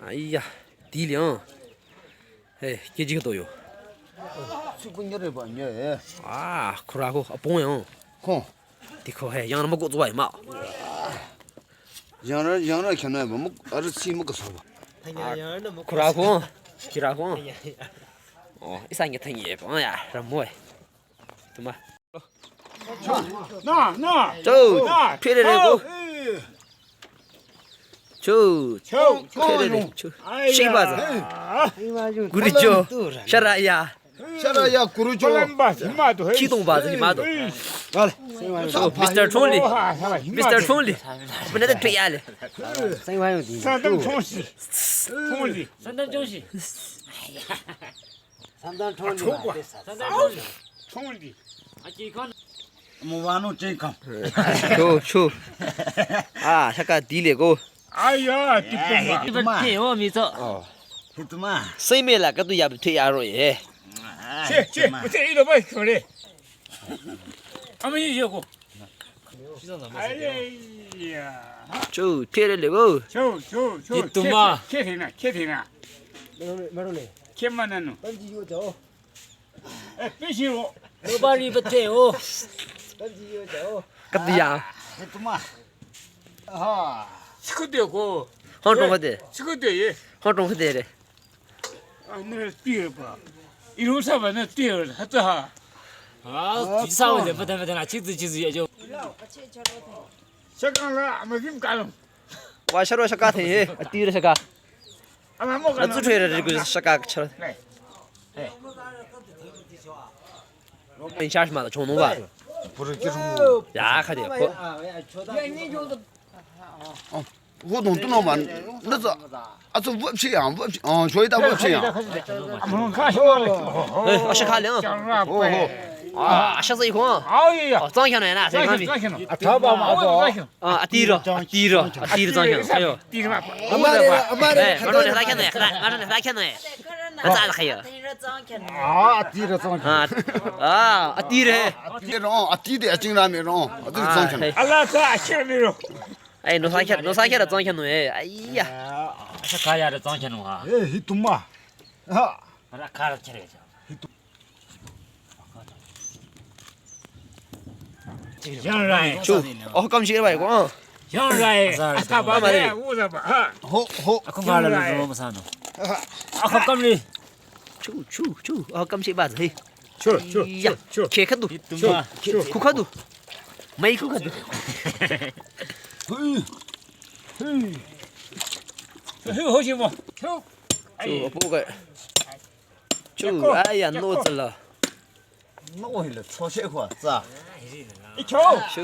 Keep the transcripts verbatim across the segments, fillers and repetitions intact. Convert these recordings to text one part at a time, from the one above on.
Aiya, dili ang. Hey, keji kado yo. Suku nyere ba nye. Ah, khura ko, apong yo. Ko. Dikho he, yang nama ko zuwa ma. Yang ra, yang ra khyana ba, muk, ar si muk so ba. Khura ko, kira ko. Oh, isa nge thangi e, oh ya, ramo e. Tuma. Na, na. Cho, phere re ko. Cho, cho, phere re. Cho. Shiba za. Guri cho. Sharaya. Sharaya guru cho. Kidong ba za, hima do. Cho, Mister Chongli. Mister Chongli. Mene da phe ya le. Sangdang Chongsi. Chongli. Sangdang Chongsi. Sangdang Chongli. Sangdang Chongli. Chongli. Mo wanu chengkam. Cho, cho. Ah, saka dile ko. Aya, tipuma. Te o mi cho. Oh. Hituma. Sei me la ka tu ya bu te ya ro ye. Che, che, bu te ilo ba ko le. Ami yo ko. Aiya. Cho, te le le ko. Cho, cho, cho. Hituma. Che, che na, che na. Mero le. Che ma na no. Banji yo cho. Eh, pishiro. Nobody but te o. Katiya. Tuma. Ah. Chikude ko. Hong tong kade. Chikude ye. Hong tong kade re. Ah, ne tiye ba. Iru sa ba ne tiye ha ta ha. Ah, ti sa wa de ba de ba de na chi zi chi zi ye jo. Shakang la, ma vim ka lo. Wa sharo shaka the he, ati re shaka. Na zu chwe re ku shaka char. In charge ma da chong nung ba. Ya, ka de ko. Ho dong tu no ma, na za. A zu wu chi yang, wu chi, oh, shoi da wu chi yang. Eh, a shaka le. Oh, oh. Ah, a shaka zai ko. Oh, zang xiang ne na, sai ka mi. A ta ba ma ko. Ah, a ti ro, a ti ro, a ti ro zang xiang. Ayo. Amare, amare. Eh, ma ro ne sa xiang ne, ma ro ne sa xiang ne. A za ka yo. Ah, a ti ro zang xiang. Ah, ah, a ti re. A ti ro, a ti de a jing ra me ro. A ti zang xiang. Ala sa a xiang me ro. Ai, no sa xiang, no sa xiang ra zang xiang no eh. Aiya. Sa ka ya ra zang xiang no ha. Eh, hituma. Ha. Ra ka ra chere. Yang rai. Chu. Oh, kam shi bai ko. Yang rai. Ata ba ma le. Wu za ba. Ha. Ho, ho. Ako ngala lo ma sa no. Ako kam le. Chu, chu, chu. Oh, kam shi ba he. Chu, chu, chu, chu. Ke ka du. Chu, chu. Ku ka du. Mai ku ka du. Hui. Hui. Hui, ho shi mo. Chu. Chu, apu ka. Chu, aya, no tsala. No hi le, cho she kwa, za. I cho. Chu.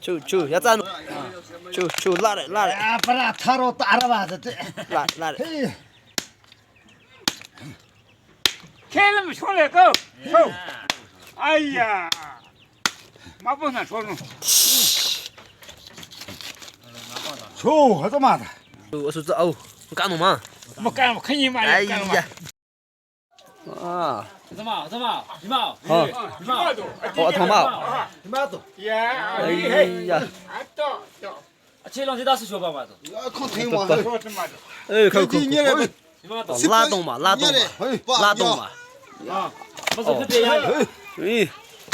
Chu, chu, ya zan. Chu, chu, la re, la re. Ah, para tharo ta ara ba de. La, la re. Hey. Kelam shole ko. Ho. Aiya. Ma bu na shonu. Cho, ha ta ma. Chu, asu za au. Ka no ma. Ma ka ma, ka ni ma, ka ma. Aiya. Ah. Zama, zama, hima. Ha. Hima. Oh, athoma. Hima to. Ya. Aiya. Ato. Ache long de da su shoba ma to. Ya, kon te ma. Eh, ko, ko. La dong ma, la dong ma. La dong ma. Ah. Ma zo de ya. Eh.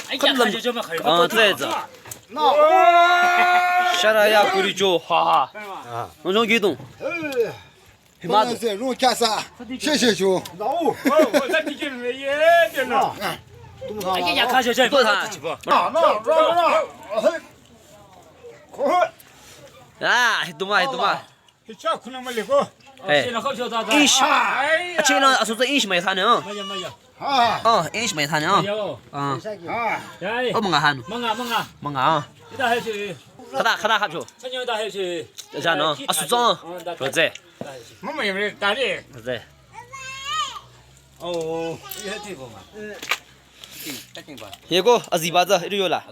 Ai ya, ka jo jo ma khai. Ah, zai za. Sharaya kuri jo, ha ha. Nong jong gi dong. Hima. Rong kya sa. She she shu. Ai ya, ka jo jo. Ah, hituma, hituma. Hicha kuna male ko. Eh. Ish. Ache na asu za ish mai thane. Ma ya, ma ya. Ah, ish mai thane. Ah. Oh, manga han. Manga, manga. Manga. Ida hai shi. Kada, kada hap cho. Sanyo da hai shi. Ja no. Asu za. Ro ze. Mama yemre tare. Ze. Oh, ye ti ko ma. Ye ko aziba za iri yola.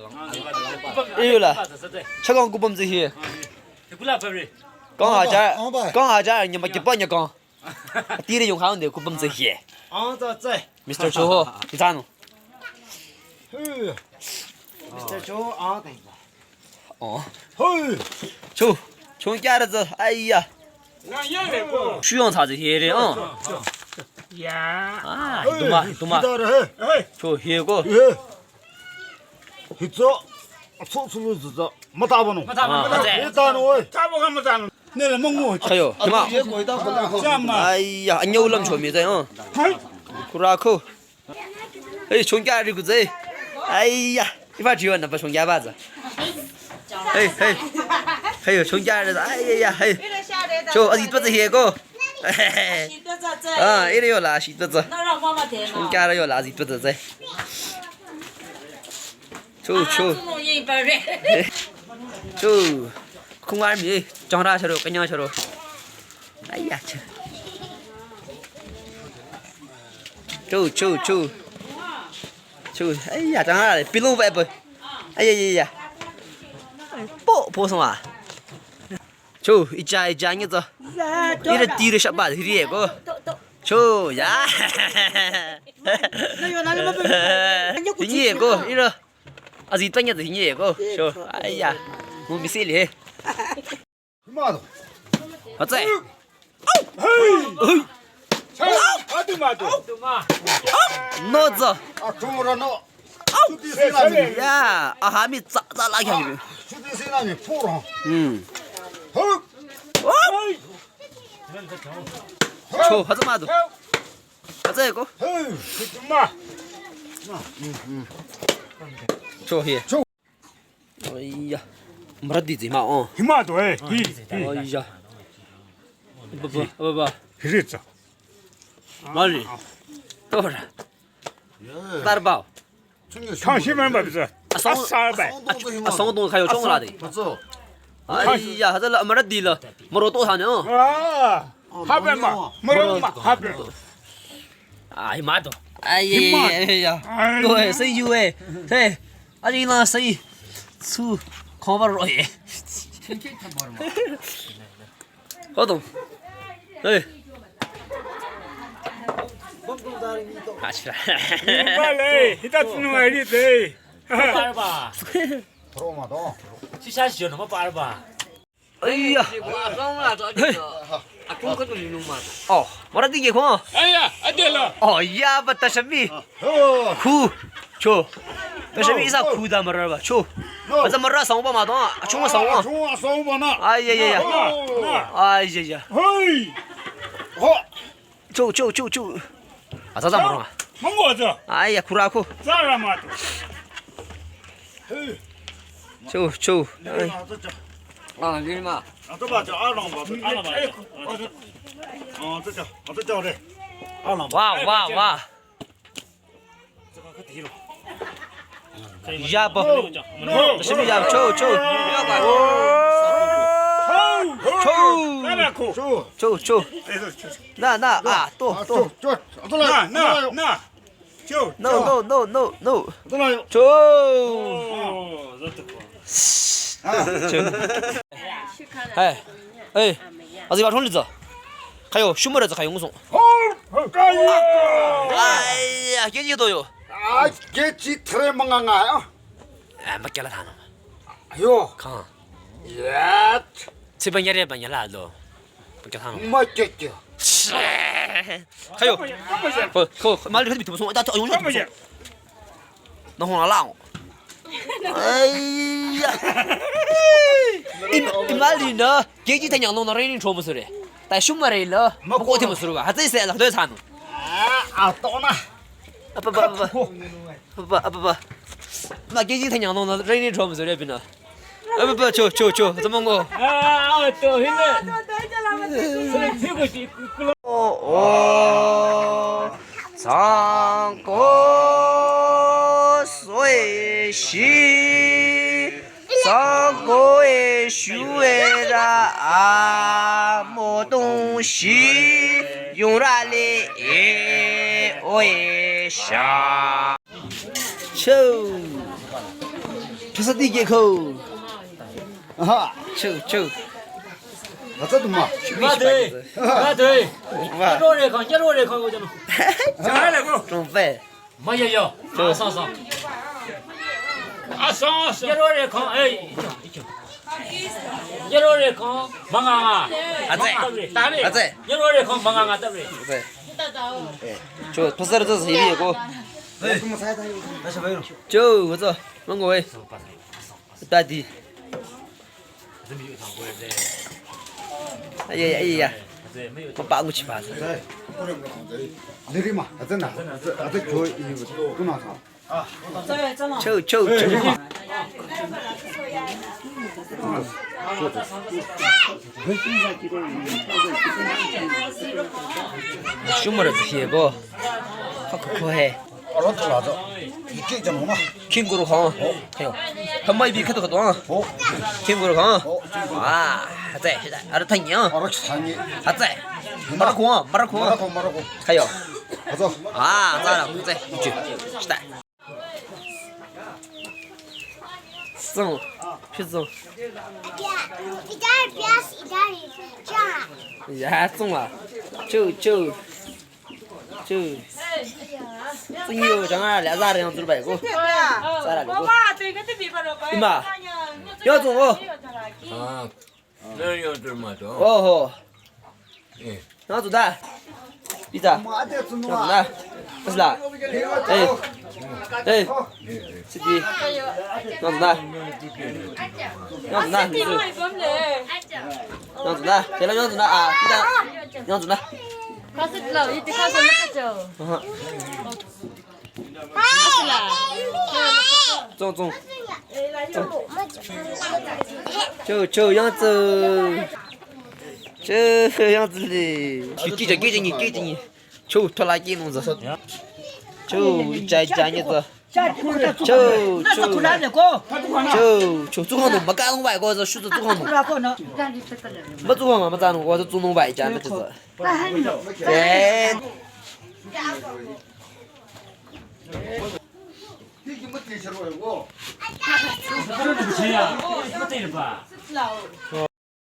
Iri yola. Chakang kupam zi hi. Kang hajar, kang hajar nyama kipa nya kang. Tiri yung haun de kupam zi hi. Mister Choho, zano. Mister Cho, ah, thank you. Oh. Hey. Cho, chongkyarü tsü, aiya. Shuyong tsü here, oh. Ya. Ah, duma, duma. Hey. Cho, here go. Hey. Hitso, so, so, so, so, mata bano. Mata bano, mata. Mata no, oi. Tabo ka mata no. Nele mongo. Kayo, duma. Jama. Aiya, anyo lam cho mi tsü, oh. Hai. Kura ko. Hey, chongkyarü ku tsü. Aiya, iba jiwa na ba chongkyarü ba tsü. Hey, hey. Hey, chongkyarü tsü. Aiya, hey. Cho, azi tuo tsü here go. Ah, ire yola, azi tuo tsü. Chongkyarü yola, azi tuo tsü. Cho, cho. Cho. Khungar mi, chongra charo, kanyang charo. Aiya, cho. Cho, cho, cho. Cho, aiya, chang la, pilung ba ba. Aiya, ya, ya. Po, po song a. Cho, ija, ija, ngi zo. Ira tira shaba, hiri ko. Cho, ya. Hiri ko, ira. Azi tanya hiri ko. Cho, aiya. Mu misili he. Mado. Atse. Hey. Hey. Adu mado. No zo. Atumura no. Chuti sina mi. Ya, aha mi za za la kya mi. Chuti sina mi puro. Hmm. Hey. Hey. Cho, hatsa mado. Atse ko. Hey. Chutuma. Cho here. Cho. Aiya. Maradi zi ma o. Hima do eh. Hi. Aiya. Baba, baba. Hiritsa. Mali. Tora. Tarbao. Changshi man ba biza. Asong. Asong dong kayo chong la de. Aiya, hada la maradi la. Maro to ha ne o. Ah. Habe ma. Maro ma. Habe. Ai ma do. Aiya. Ai. Do eh, sai yu eh. Hey. Aji la sai. Su. Khong ba ro eh. Ho dong. Hey. Ashra. Bale, hita tunu ai ri te. Parba. Pro ma do. Shisha shisha no parba. Aiya. Hey. Oh, mara dinge ko. Aiya, adela. Oh, ya ba ta shami. Khu. Cho. Ta shami isa khu da mara ba. Cho. Ba za mara sang ba ma do. Chung sang ba. Chung sang ba na. Ai ya ya ya. Ai ya ya. Hey. Ho. Cho, cho, cho, cho. A, za, za, maro. Mongo za. Aiya, kura ko. Za ra ma to. Cho, cho. Ah, ni ma. A to ba cha, a long ba, a long ba. A to cha, a to cha re. A long ba. Wa, wa, wa. Ya bo. Shimi ya, cho, cho. Cho. Cho, cho. Na, na, a, to, to. Na, na, na. Cho. No, no, no, no, no. Cho. Cho. Hey. Hey. Azi ba thon li za. Kayo, shumare za kayo ngusong. Aiya, keji to yo. Ah, keji tre manga nga ya. Ah, ma kela thano. Ayo. Ka. Yat. Si banyare banyala do. Ma kela thano. Ma keji. Kayo. Ko, ko, mal ri bi tu so, ta, ta, yo. Nahong la lang. Aiya. Im, imali na, keji tanyang nong na reni chom sure. Ta shumare la, ma ko te sure ba. Hatse se la de san. Ah, a to na. Apa ba, apa ba. Apa ba, apa ba. Ma keji tanyang nong na reni chom sure bina. Apa ba, cho, cho, cho, zamango. Ah, to hine. Oh, oh. Tsang ko sui shi, tsang ko e shu e ra a mo dong shi, yong ra le e o e sha. Cho. Thasa di ge ko. Aha. Cho, cho. Hatsa tu ma. Ma de. Ma de. Ma. Ro re kan, ro re kan ko jano. Cha le ko. Tong fe. Ma ya ya. Cho. Sa, sa. Asang, asang. Nyero re khang, eh, icho, icho. Nyero re khang, manga nga. Atse. Tabre. Atse. Nyero re khang, manga nga, tabre. Atse. Eh, cho, pastor to siri ko. Cho, what's up? Mango, eh. Tadi. Aye, aye, aye. Papa nguchi pa. Lirima, atse na. Atse, atse, cho, ini, kuna sa. Cho, cho, cho. Shumara tsiye bo. Koko he. Aro tala zo. Ike jam homa. King guru ha. Kayo. Tamai bi khato khato ha. King guru ha. Ah, atse. Aro tanya. Aro tanya. Atse. Marako, marako. Marako, marako. Kayo. Azo. Ah, zara, atse. Ichi. Shita. Zong, shi zong. Ya, zong a. Cho, cho. Cho. Zong yo, zang a, le, za re yang zuru bai ko. Za ra le ko. Ima. Yo zong o. Ah. Oho. Nang zu da. Ita. Nang zu da. Asla. Eh. Eh. Siti. Nang zu da. Nang zu da. Nang zu da. Tela nang zu da. Ah, ita. Nang zu da. Aha. Zong, zong. Cho, cho, yang zi. Cho, yang zi li. Ki, ki, ki, ki, ki, ki. Cho, cho la ki nung zi. Cho, ja, ja, ni zi. Cho, cho. Cho, cho, zu kang nung, ma kang nung bai ko zi, shu zi zu kang nung. Ma zu kang ma, ma za nung ko zi, zu nung bai ja, ma zi. Eh.